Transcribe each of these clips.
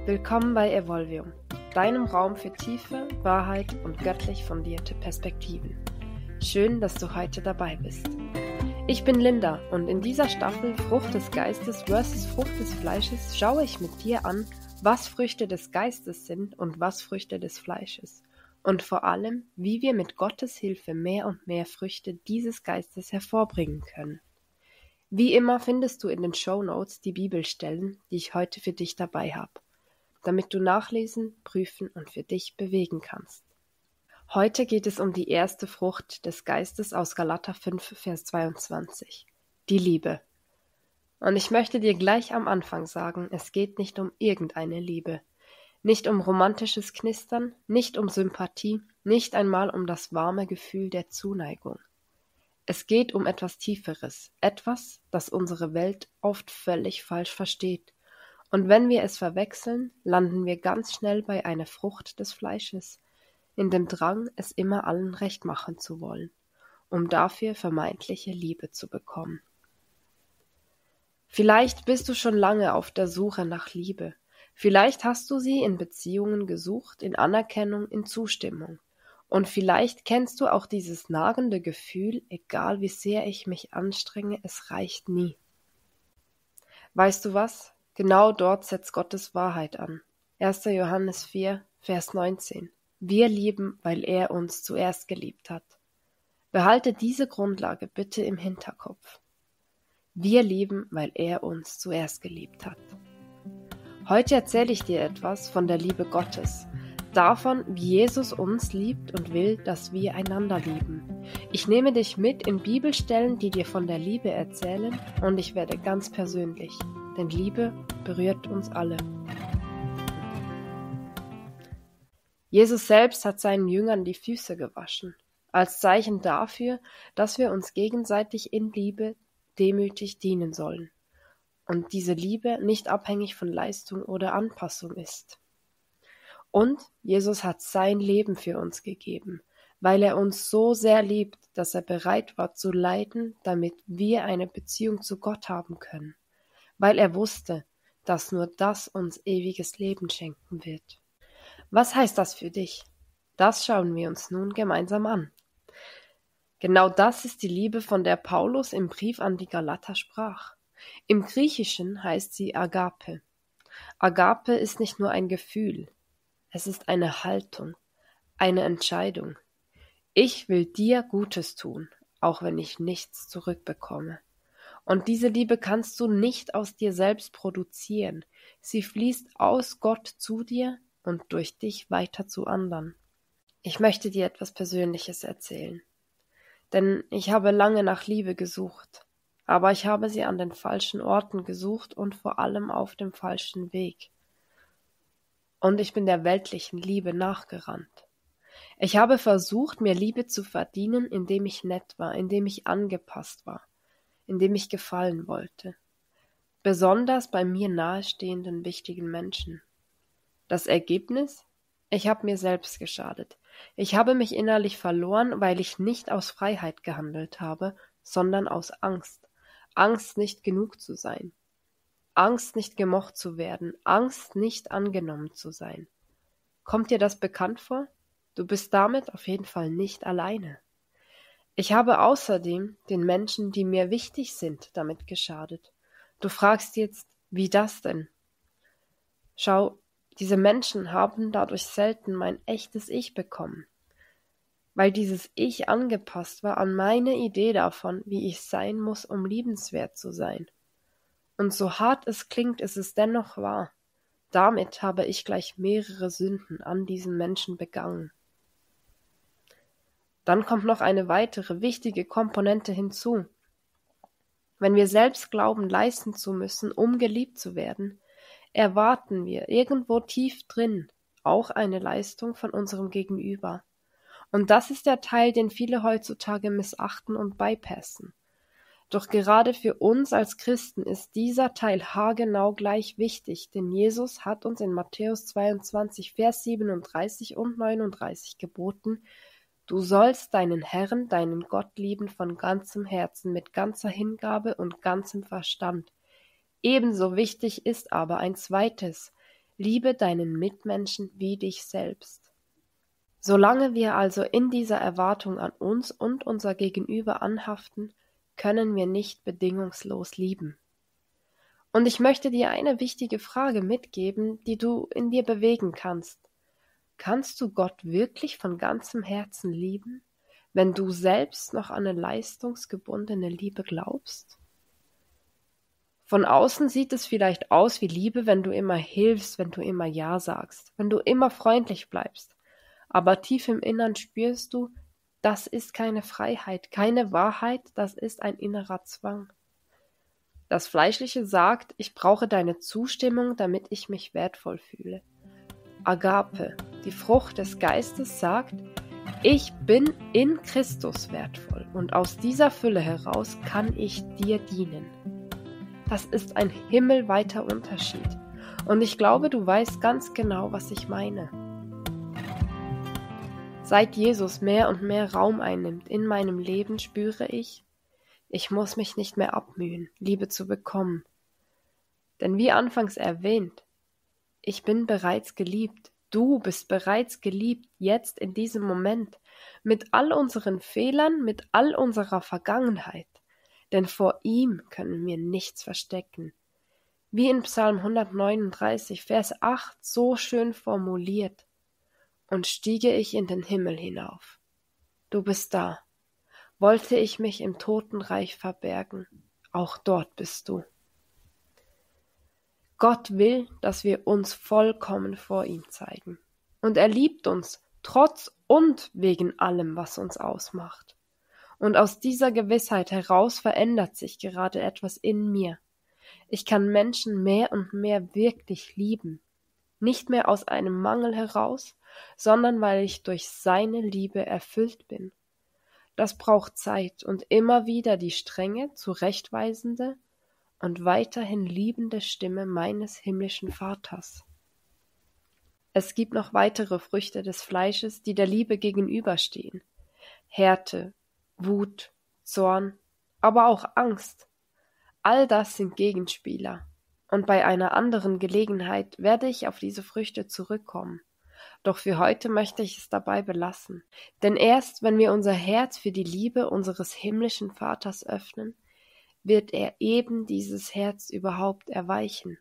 Willkommen bei Evolvium, deinem Raum für tiefe, Wahrheit und göttlich fundierte Perspektiven. Schön, dass du heute dabei bist. Ich bin Linda und in dieser Staffel Frucht des Geistes versus Frucht des Fleisches schaue ich mit dir an, was Früchte des Geistes sind und was Früchte des Fleisches. Und vor allem, wie wir mit Gottes Hilfe mehr und mehr Früchte dieses Geistes hervorbringen können. Wie immer findest du in den Shownotes die Bibelstellen, die ich heute für dich dabei habe, damit du nachlesen, prüfen und für dich bewegen kannst. Heute geht es um die erste Frucht des Geistes aus Galater 5, Vers 22, die Liebe. Und ich möchte dir gleich am Anfang sagen, es geht nicht um irgendeine Liebe, nicht um romantisches Knistern, nicht um Sympathie, nicht einmal um das warme Gefühl der Zuneigung. Es geht um etwas Tieferes, etwas, das unsere Welt oft völlig falsch versteht. Und wenn wir es verwechseln, landen wir ganz schnell bei einer Frucht des Fleisches, in dem Drang, es immer allen recht machen zu wollen, um dafür vermeintliche Liebe zu bekommen. Vielleicht bist du schon lange auf der Suche nach Liebe. Vielleicht hast du sie in Beziehungen gesucht, in Anerkennung, in Zustimmung. Und vielleicht kennst du auch dieses nagende Gefühl, egal wie sehr ich mich anstrenge, es reicht nie. Weißt du was? Genau dort setzt Gottes Wahrheit an. 1. Johannes 4, Vers 19. Wir lieben, weil er uns zuerst geliebt hat. Behalte diese Grundlage bitte im Hinterkopf. Wir lieben, weil er uns zuerst geliebt hat. Heute erzähle ich dir etwas von der Liebe Gottes, davon, wie Jesus uns liebt und will, dass wir einander lieben. Ich nehme dich mit in Bibelstellen, die dir von der Liebe erzählen, und ich werde ganz persönlich, denn Liebe berührt uns alle. Jesus selbst hat seinen Jüngern die Füße gewaschen, als Zeichen dafür, dass wir uns gegenseitig in Liebe demütig dienen sollen und diese Liebe nicht abhängig von Leistung oder Anpassung ist. Und Jesus hat sein Leben für uns gegeben, weil er uns so sehr liebt, dass er bereit war zu leiden, damit wir eine Beziehung zu Gott haben können, weil er wusste, dass nur das uns ewiges Leben schenken wird. Was heißt das für dich? Das schauen wir uns nun gemeinsam an. Genau das ist die Liebe, von der Paulus im Brief an die Galater sprach. Im Griechischen heißt sie Agape. Agape ist nicht nur ein Gefühl, es ist eine Haltung, eine Entscheidung. Ich will dir Gutes tun, auch wenn ich nichts zurückbekomme. Und diese Liebe kannst du nicht aus dir selbst produzieren. Sie fließt aus Gott zu dir und durch dich weiter zu anderen. Ich möchte dir etwas Persönliches erzählen. Denn ich habe lange nach Liebe gesucht, aber ich habe sie an den falschen Orten gesucht und vor allem auf dem falschen Weg. Und ich bin der weltlichen Liebe nachgerannt. Ich habe versucht, mir Liebe zu verdienen, indem ich nett war, indem ich angepasst war, indem ich gefallen wollte. Besonders bei mir nahestehenden wichtigen Menschen. Das Ergebnis? Ich habe mir selbst geschadet. Ich habe mich innerlich verloren, weil ich nicht aus Freiheit gehandelt habe, sondern aus Angst. Angst, nicht genug zu sein. Angst, nicht gemocht zu werden. Angst, nicht angenommen zu sein. Kommt dir das bekannt vor? Du bist damit auf jeden Fall nicht alleine. Ich habe außerdem den Menschen, die mir wichtig sind, damit geschadet. Du fragst jetzt, wie das denn? Schau, diese Menschen haben dadurch selten mein echtes Ich bekommen, weil dieses Ich angepasst war an meine Idee davon, wie ich sein muss, um liebenswert zu sein. Und so hart es klingt, ist es dennoch wahr. Damit habe ich gleich mehrere Sünden an diesen Menschen begangen. Dann kommt noch eine weitere wichtige Komponente hinzu. Wenn wir selbst glauben, leisten zu müssen, um geliebt zu werden, erwarten wir irgendwo tief drin auch eine Leistung von unserem Gegenüber. Und das ist der Teil, den viele heutzutage missachten und bypassen. Doch gerade für uns als Christen ist dieser Teil haargenau gleich wichtig, denn Jesus hat uns in Matthäus 22, Vers 37 und 39 geboten: Du sollst deinen Herrn, deinen Gott lieben von ganzem Herzen, mit ganzer Hingabe und ganzem Verstand. Ebenso wichtig ist aber ein zweites: Liebe deinen Mitmenschen wie dich selbst. Solange wir also in dieser Erwartung an uns und unser Gegenüber anhaften, können wir nicht bedingungslos lieben. Und ich möchte dir eine wichtige Frage mitgeben, die du in dir bewegen kannst. Kannst du Gott wirklich von ganzem Herzen lieben, wenn du selbst noch an eine leistungsgebundene Liebe glaubst? Von außen sieht es vielleicht aus wie Liebe, wenn du immer hilfst, wenn du immer Ja sagst, wenn du immer freundlich bleibst. Aber tief im Innern spürst du, das ist keine Freiheit, keine Wahrheit, das ist ein innerer Zwang. Das Fleischliche sagt, ich brauche deine Zustimmung, damit ich mich wertvoll fühle. Agape, die Frucht des Geistes, sagt, ich bin in Christus wertvoll und aus dieser Fülle heraus kann ich dir dienen. Das ist ein himmelweiter Unterschied und ich glaube, du weißt ganz genau, was ich meine. Seit Jesus mehr und mehr Raum einnimmt in meinem Leben, spüre ich muss mich nicht mehr abmühen, Liebe zu bekommen. Denn wie anfangs erwähnt, ich bin bereits geliebt. Du bist bereits geliebt, jetzt in diesem Moment, mit all unseren Fehlern, mit all unserer Vergangenheit. Denn vor ihm können wir nichts verstecken. Wie in Psalm 139, Vers 8 so schön formuliert. Und stiege ich in den Himmel hinauf. Du bist da. Wollte ich mich im Totenreich verbergen, auch dort bist du. Gott will, dass wir uns vollkommen vor ihm zeigen. Und er liebt uns, trotz und wegen allem, was uns ausmacht. Und aus dieser Gewissheit heraus verändert sich gerade etwas in mir. Ich kann Menschen mehr und mehr wirklich lieben. Nicht mehr aus einem Mangel heraus, sondern weil ich durch seine Liebe erfüllt bin. Das braucht Zeit und immer wieder die strenge, zurechtweisende und weiterhin liebende Stimme meines himmlischen Vaters. Es gibt noch weitere Früchte des Fleisches, die der Liebe gegenüberstehen. Härte, Wut, Zorn, aber auch Angst. All das sind Gegenspieler. Und bei einer anderen Gelegenheit werde ich auf diese Früchte zurückkommen. Doch für heute möchte ich es dabei belassen. Denn erst wenn wir unser Herz für die Liebe unseres himmlischen Vaters öffnen, wird er eben dieses Herz überhaupt erweichen.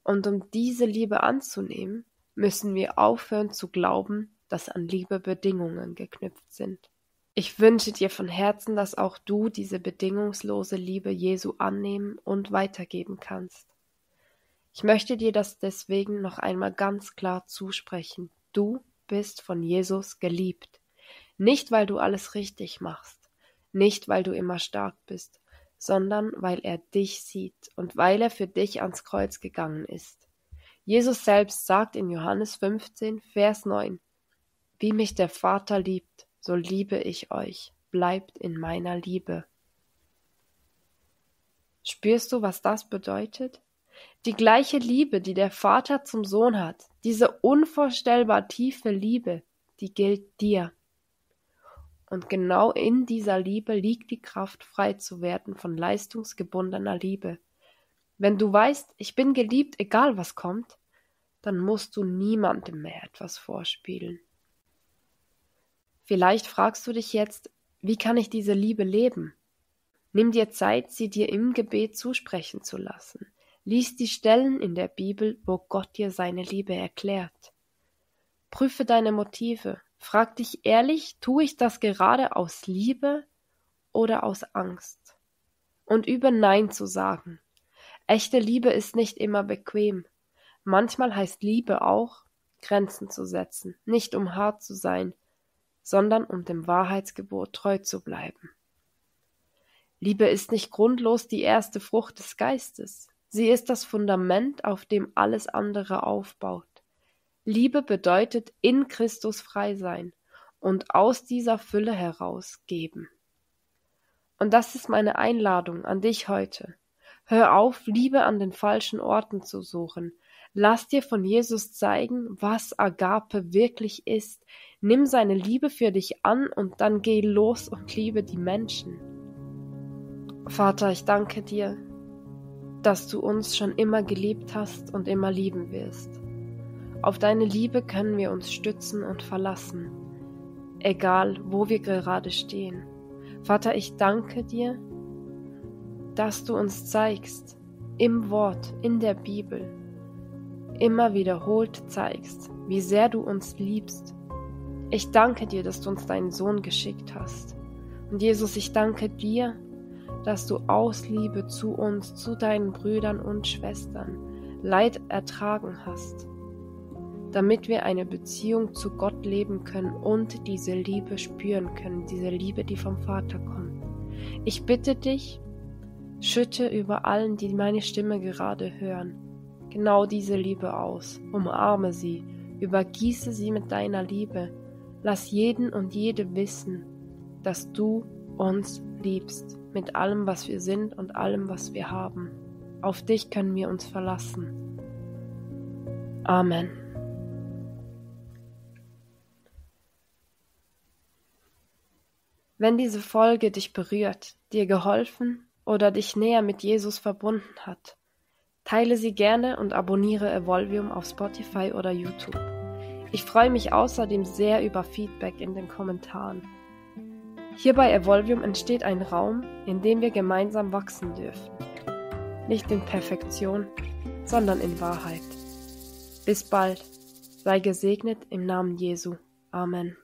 Und um diese Liebe anzunehmen, müssen wir aufhören zu glauben, dass an Liebe Bedingungen geknüpft sind. Ich wünsche dir von Herzen, dass auch du diese bedingungslose Liebe Jesu annehmen und weitergeben kannst. Ich möchte dir das deswegen noch einmal ganz klar zusprechen. Du bist von Jesus geliebt. Nicht, weil du alles richtig machst, nicht, weil du immer stark bist, sondern weil er dich sieht und weil er für dich ans Kreuz gegangen ist. Jesus selbst sagt in Johannes 15, Vers 9, wie mich der Vater liebt, so liebe ich euch, bleibt in meiner Liebe. Spürst du, was das bedeutet? Die gleiche Liebe, die der Vater zum Sohn hat, diese unvorstellbar tiefe Liebe, die gilt dir. Und genau in dieser Liebe liegt die Kraft, frei zu werden von leistungsgebundener Liebe. Wenn du weißt, ich bin geliebt, egal was kommt, dann musst du niemandem mehr etwas vorspielen. Vielleicht fragst du dich jetzt, wie kann ich diese Liebe leben? Nimm dir Zeit, sie dir im Gebet zusprechen zu lassen. Lies die Stellen in der Bibel, wo Gott dir seine Liebe erklärt. Prüfe deine Motive. Frag dich ehrlich, tue ich das gerade aus Liebe oder aus Angst? Und übe Nein zu sagen. Echte Liebe ist nicht immer bequem. Manchmal heißt Liebe auch, Grenzen zu setzen, nicht um hart zu sein, sondern um dem Wahrheitsgebot treu zu bleiben. Liebe ist nicht grundlos die erste Frucht des Geistes. Sie ist das Fundament, auf dem alles andere aufbaut. Liebe bedeutet in Christus frei sein und aus dieser Fülle heraus geben. Und das ist meine Einladung an dich heute. Hör auf, Liebe an den falschen Orten zu suchen. Lass dir von Jesus zeigen, was Agape wirklich ist. Nimm seine Liebe für dich an und dann geh los und liebe die Menschen. Vater, ich danke dir, dass du uns schon immer geliebt hast und immer lieben wirst. Auf deine Liebe können wir uns stützen und verlassen, egal wo wir gerade stehen. Vater, ich danke dir, dass du uns zeigst, im Wort, in der Bibel, immer wiederholt zeigst, wie sehr du uns liebst. Ich danke dir, dass du uns deinen Sohn geschickt hast. Und Jesus, ich danke dir, dass du aus Liebe zu uns, zu deinen Brüdern und Schwestern Leid ertragen hast, damit wir eine Beziehung zu Gott leben können und diese Liebe spüren können, diese Liebe, die vom Vater kommt. Ich bitte dich, schütte über allen, die meine Stimme gerade hören, genau diese Liebe aus. Umarme sie, übergieße sie mit deiner Liebe. Lass jeden und jede wissen, dass du uns liebst, mit allem, was wir sind und allem, was wir haben. Auf dich können wir uns verlassen. Amen. Wenn diese Folge dich berührt, dir geholfen oder dich näher mit Jesus verbunden hat, teile sie gerne und abonniere Evolvium auf Spotify oder YouTube. Ich freue mich außerdem sehr über Feedback in den Kommentaren. Hier bei Evolvium entsteht ein Raum, in dem wir gemeinsam wachsen dürfen. Nicht in Perfektion, sondern in Wahrheit. Bis bald. Sei gesegnet im Namen Jesu. Amen.